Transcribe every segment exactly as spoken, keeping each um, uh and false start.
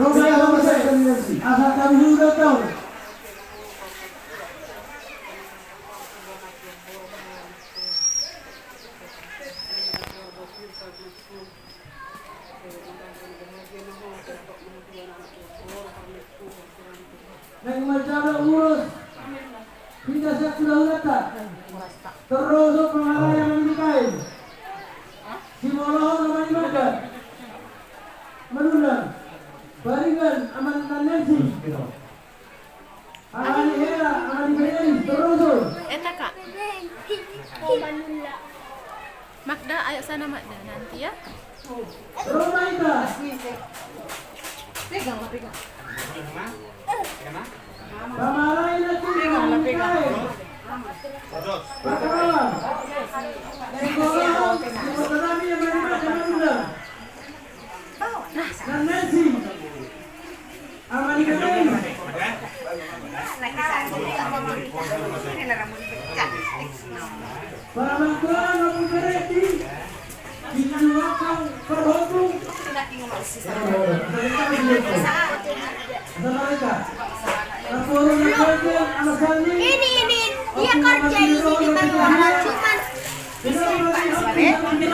Asa tahu juga tahu. Naeng manjalo ulos. Hita sian hulahulanta. Torus pangalayan mangido kain. Simolohon na mangido mandan. Manunang. Pariban aman tanensi. Aha ni hela, aha ni hela, torus. Eta, Kak. Magda, ayo sana, Magda, nanti ya. Roma ita. Pegang lah, pegang. Pegang lah, pegang. Nah, nanti. Aman i. Para mangkuan, Ompu Peretti, di Kanuakang Perhotu. Ini, ini, dia kerja di sini, Bang. Cuman di sini, Pak.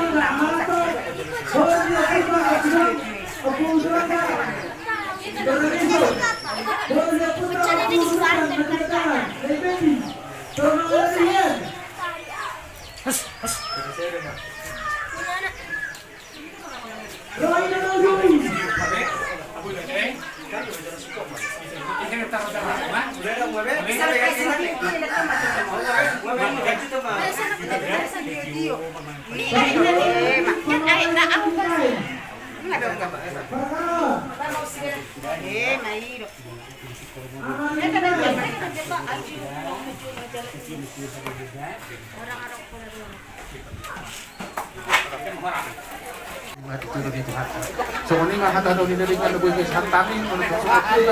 Songon i ma hata na nidok ni na boi be santami, songon i ma hata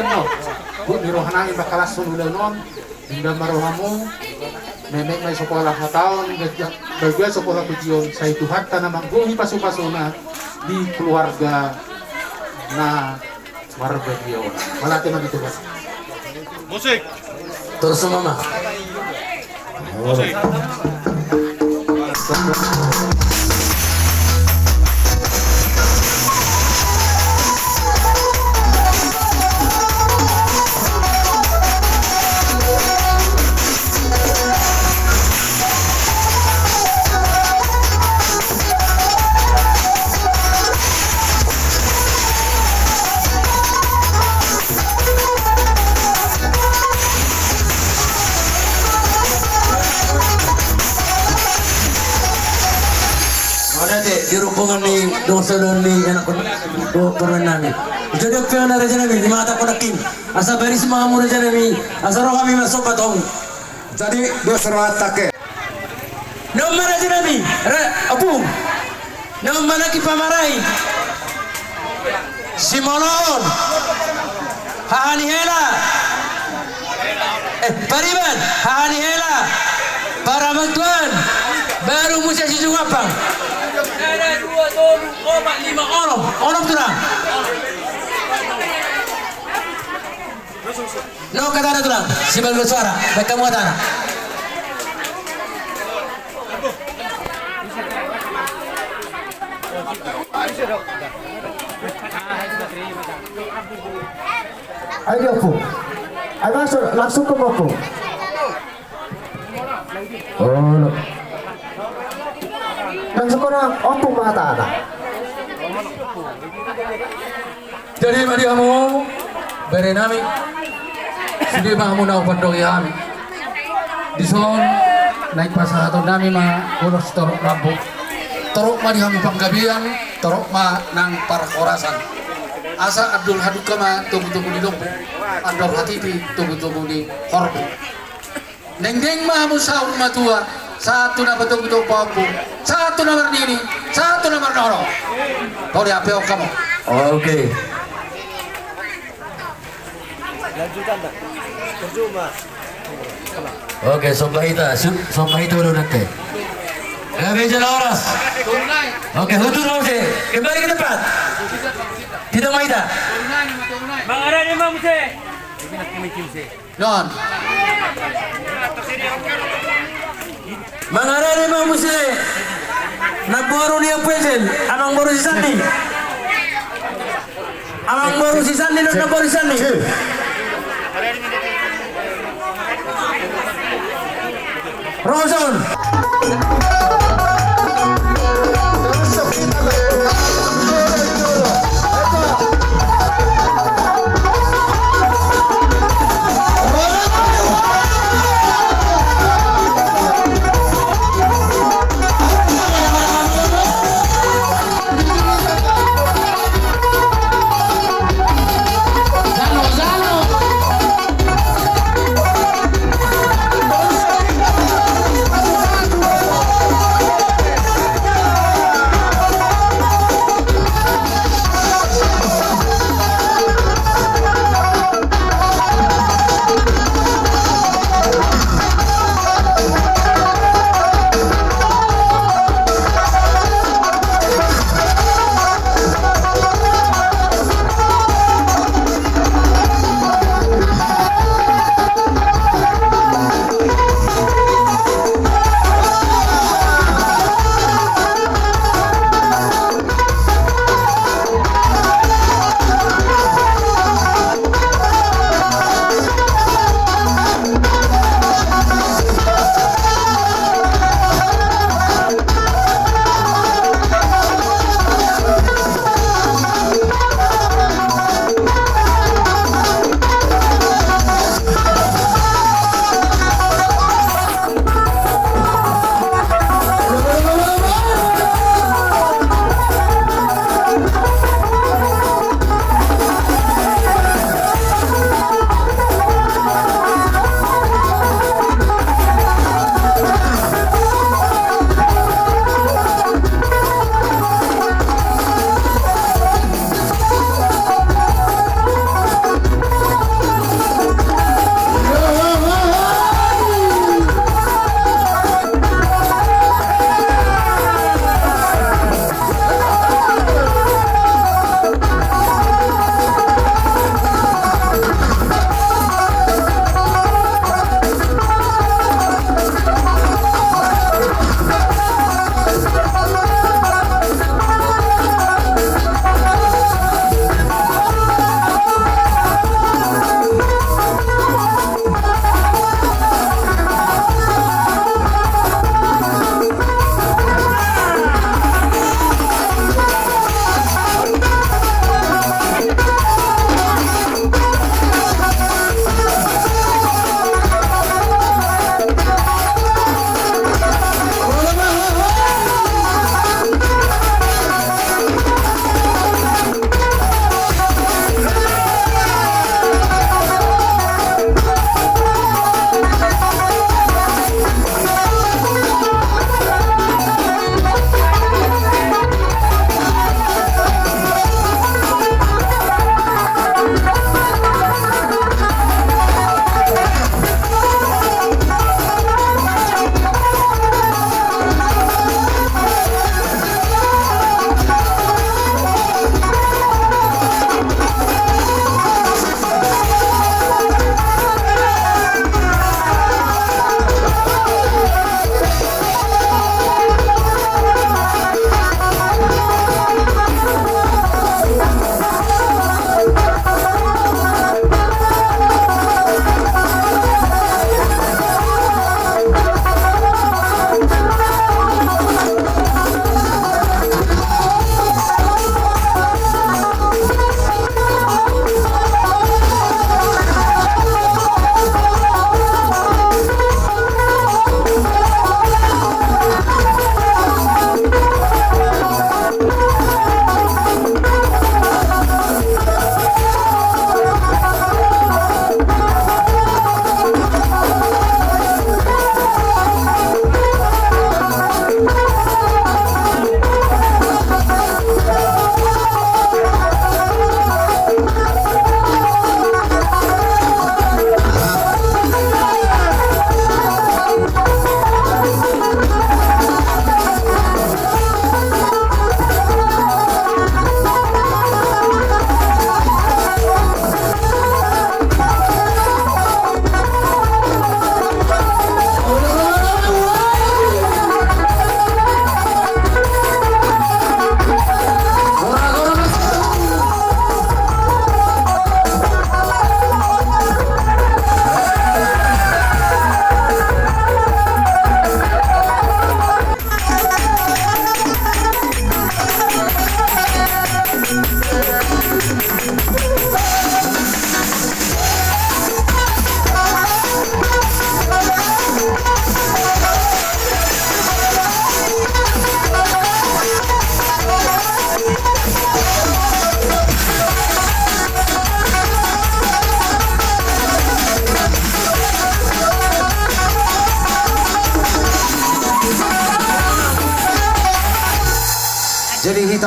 ni roha nami, mangkalashon ulaon on. Inda ma rohamu. Menek ma i sopola hataon, bagia sopola pujion, sai Tuhanta na manggohi pasupasuna di keluarga na marbadia on. Mauliate ma di Tuhan. Musik. Torus ma. Musik. Mauliate di rombongan ni dongan saudara ni anak dongan nami. Jadi oke na raja nami, di mata konakin. Asa baris ma hamu raja nami, asa ro hami marsomba tu hamu. Jadi dos rohanta ke. Naung ma raja nami, ra-, ompung. Naung ma nangkin pamarai. Simolohon. Haha ni hela. Eh, pariban. Haha ni hela. Paramangkuan. Baru muse sijung ampang. Sada, dua, tolu, opat, lima, onom. Onom tulang. Nunga hatana tulang, sibaluan suara, baen hamu hatana. Ayo, Ompung. Ayo, langsung, langsung ke Ompung. Oh, lo. Langsung kau na, Ompung, ma hatana. Jadi ma di hamu bere nami, sude ma hamu na hupandongi hami. Dison naeng pasahaton nami ma ulos torop rambu. Torop ma di hamu panggabean, torop ma nang parhorasan. Asa andor hadungka ma togutogu ni lombu, andor hatiti togutogu ni horbo. Dengdeng ma hamu saur matua, sahat tu na patogutogupon, sahat tu na marnini, sahat tu na marnono. Poli hape on hamu. Oke. Oke, somba hita, su-, somba hita udah, oke. Gabe jala horas. Oke, hutur muse. Kembali ke tempat. Hita ma hita. Don. Mangarade ma muse namboru ni Ompu Ejil, amangboru si Sandi. Amangboru si Sandi dohot namboru si Sandi. Ro ma on.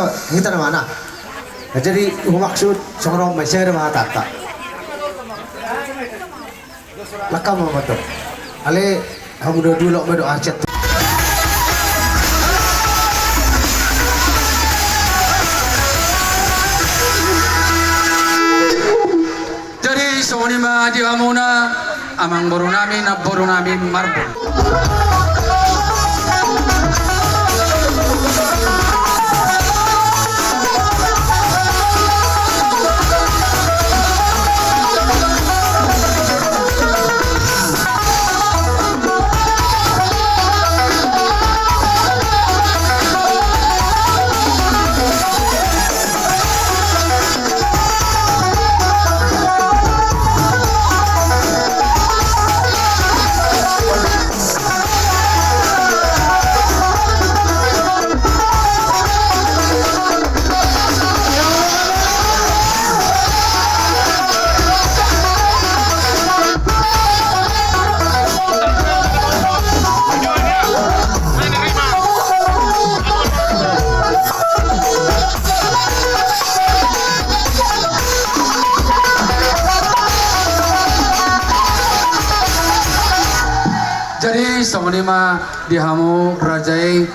Hita na mana? Jadi humaksud songon on ma, ise da ma hatanta. Langka ma mantong. Ale hamu dua-dua, loas ma do aset. Jadi songon i ma di hamuna amangboru nami, namboru nami, marbun. Jadi songon i ma di hamu raja i.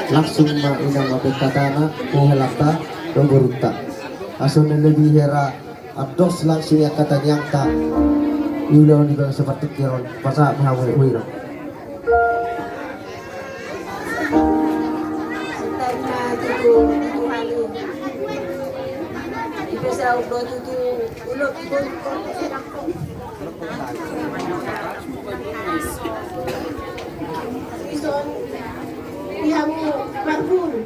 Langsung ma inang ma pekatana, muhelakta, rongorunta. Aso na lebih hera. Andos langsung ia kata niangka. Iula on di bawah seperti kiron. Pasahat ma hamu uira. Sitari ma tutu Tuhan i. Ipe sa ulo tutu ulo tutu. Ison. Di hamu marburu.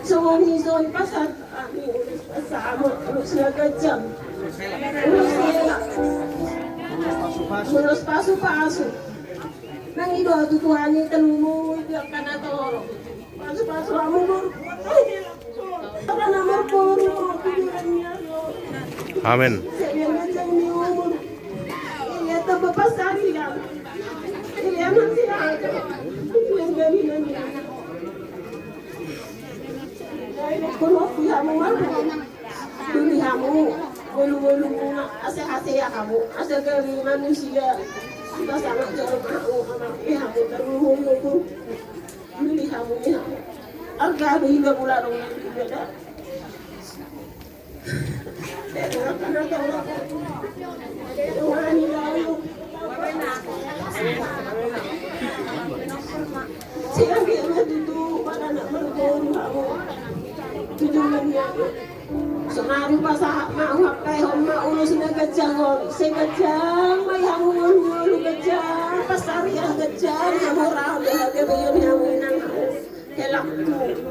Songon i, songon i, pasahat. Ulos pasu-pasu. Nang i do tu Tuhan i telumu i, angka na torop. Pasu-pasu hamu boru. Amin. Ia tamba pasari ya. Ia masih ada. Ia dari nami. Ai dokkon hamu ma, duli hamu, ngolu-ngolumuna, asa hasea hamu, asa gabe manusia. Asa na jolo hamu, duli hamu, duli hamu. Arga do iba mula dong iba da. Sonari pasahat ma, huhampehon ma ulos na ganjang on. Sai ganjang ma i hamu ngolu-ngolu, ganjang pasarian, ganjang hamu raon, ganjang hagabeon hamu inang hamu. Helangku.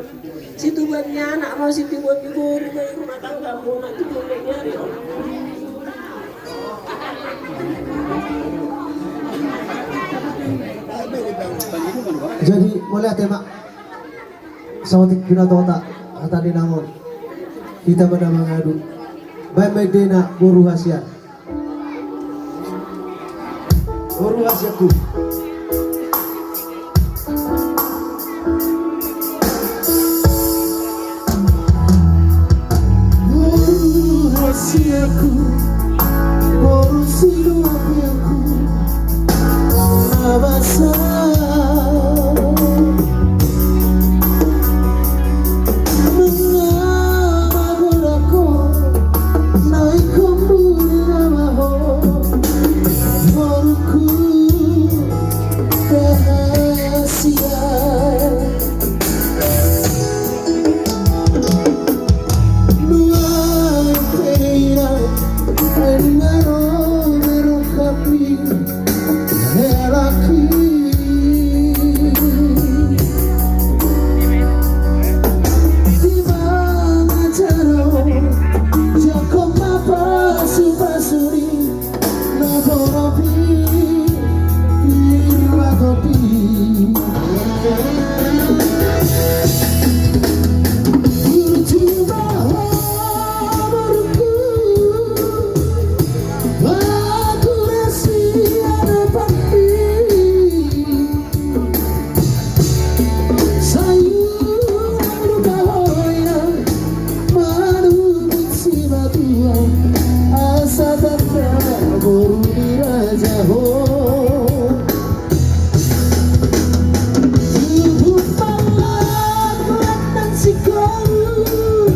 Situbuan ni anak ma, situbuan ni boru ma i rumah tanggamuna, situbuan ni ari on. Jadi, mauliate ma. Saotik pinatota hata ni inang on. Hita ma na mangadu. Baen ma endena boru hasian. Boru hasianku. Boru hasianku, boru siluapianku, na basa. Nunga magodang ho, na ingkon muli nama ho, boruku rahasia. Nuaeng pe inang, ai nunga ro be rohami. Helaki. Di bagasan joro, jangkon ma pasupasu ni na boropi, di batopi. Burju ma ho boruku, batu na sian adopanmi. Sai unang lupa ho inang, manungkun simatua, asa tanda boru ni raja ho. Tubuh pangalaman nang singkoru,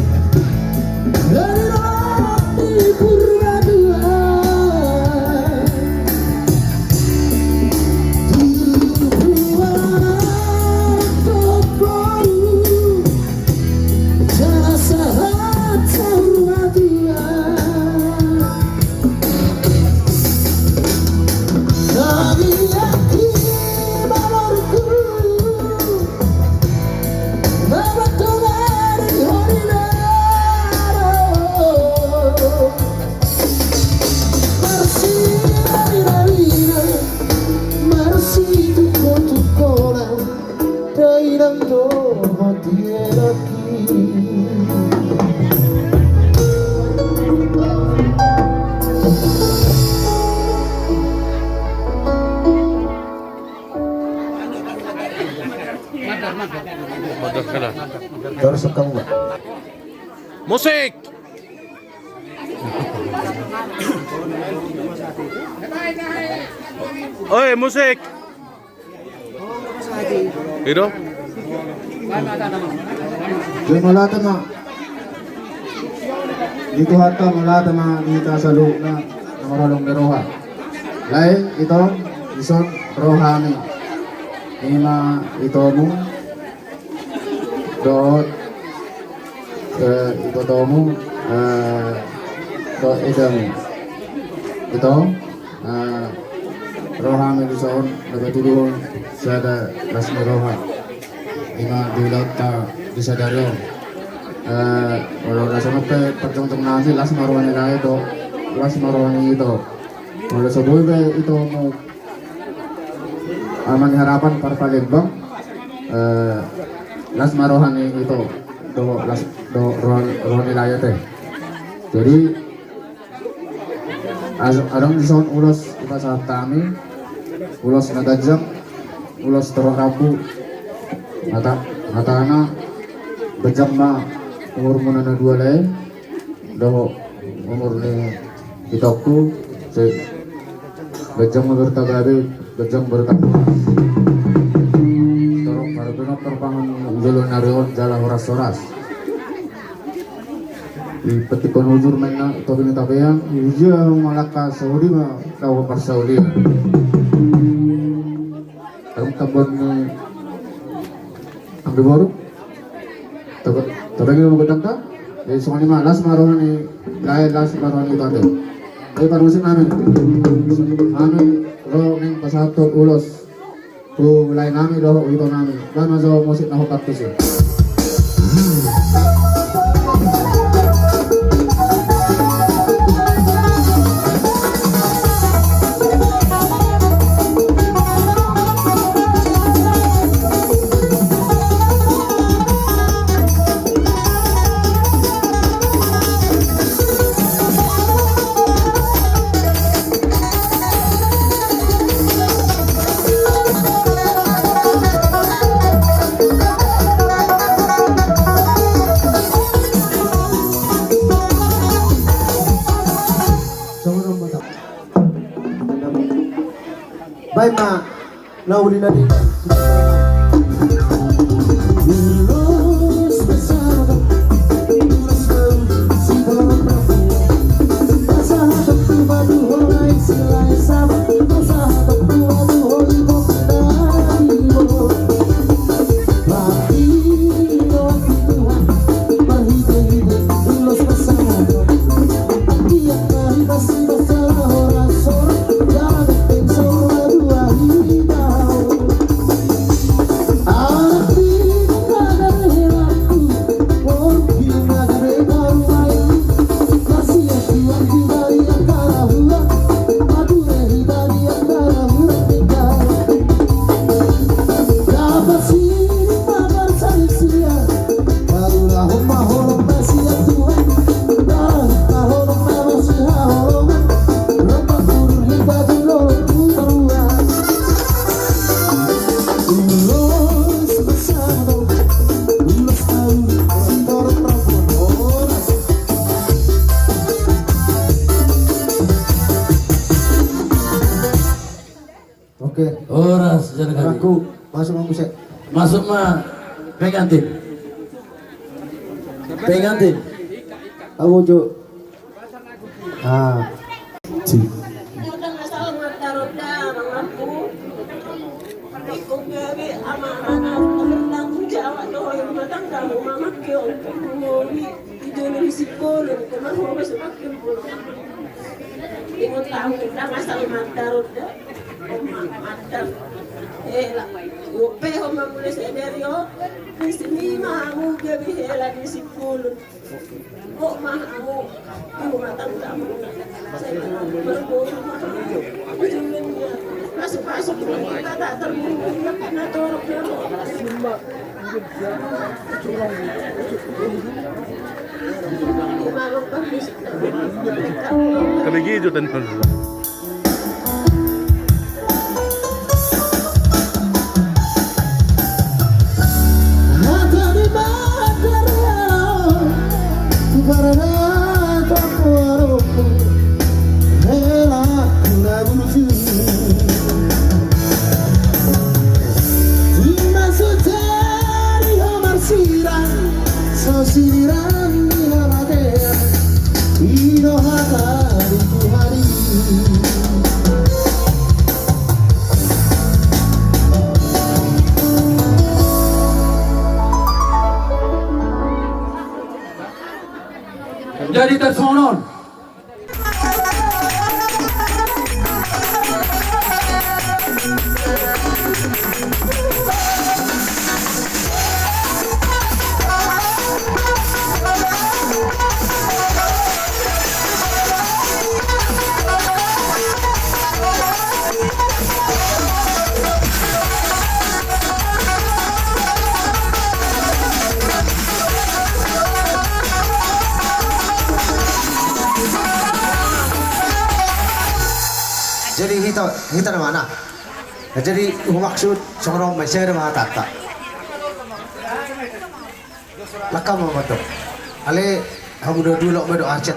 dari roti purbatua. Tubuan toporu, jala sahat saur matua. Nami aki malorku, na mandongani ho di naro. Marsiarirarina, marsitungkotungkonan, dainang dohot helaki. Terus kamu, Pak. Musik! Oi, musik. I do. Jadi mauliate ma di Tuhanta, mauliate ma di hita saluhutna na marholong ni roha. Lae, ito, dison roha ni. Ima itomu. Dohot, eh, ibotomu, eh, dohot edamu. Ito, eh, rohami dison, na patuduhon sada las ni roha. Ima di ulaonta di sadari on. Eh, molo na songon pe parjongjong nami, las ma roha ni lae dohot, las ma roha ni ito. Molo so boi be itomu Ama ni Harapan Parpalembang, eh, las ma roha ni ito, dohot las, dohot roha, roha ni lae ate. Jadi, as-, adong dison ulos dipasahat hami, ulos na ganjang, ulos torop rambu, hata, hatana, ganjang ma Umurmuna na dua lae dohot umur ni itongku, sai ganjang ma berta gabe, ganjang berta boras. Torop marpinotor pangan jolo nari on jala horas-horas. Dipetik hujur ma inna topi ni tapian, uja malangka saudi ma tau parsaulian. Tarung tambon ni ambiboru. Tabagi ma godang ta. Jadi songon i ma, las ma roha ni lae, las ma roha ni ito ate. Jadi parmusik nami, nami ro naeng pasahathon ulos tu lae nami dohot ito nami. Baen ma jo musik na hombar tusi. Baen ma na uli nami. Oke. Horas, jala gabe. Aku masuk ma muse. Masuk ma pengantin. Pengantin. Aku jo. Ah. Cik. Ingot tahu kita ngasal mandar da. Mandar. Hela. Upe ho mamule sedari o. Di sini mamu gabe hela di sipulun. Kok mamu. Di rumah tangga. Masuk-masuk kita tak terbuka. Karena torok. Kami gitu tadi. Ima so jadi ho marsirang, so sinirang ni hamatean, i do hata ni Tuhan i. Jadi tarsongon on. Jadi hita, hita na mana? Jadi humaksud songon on ma, ise do ma hatanta? Langka ma mandok. Ale, hamu na dua, laho ma do, ah, chat.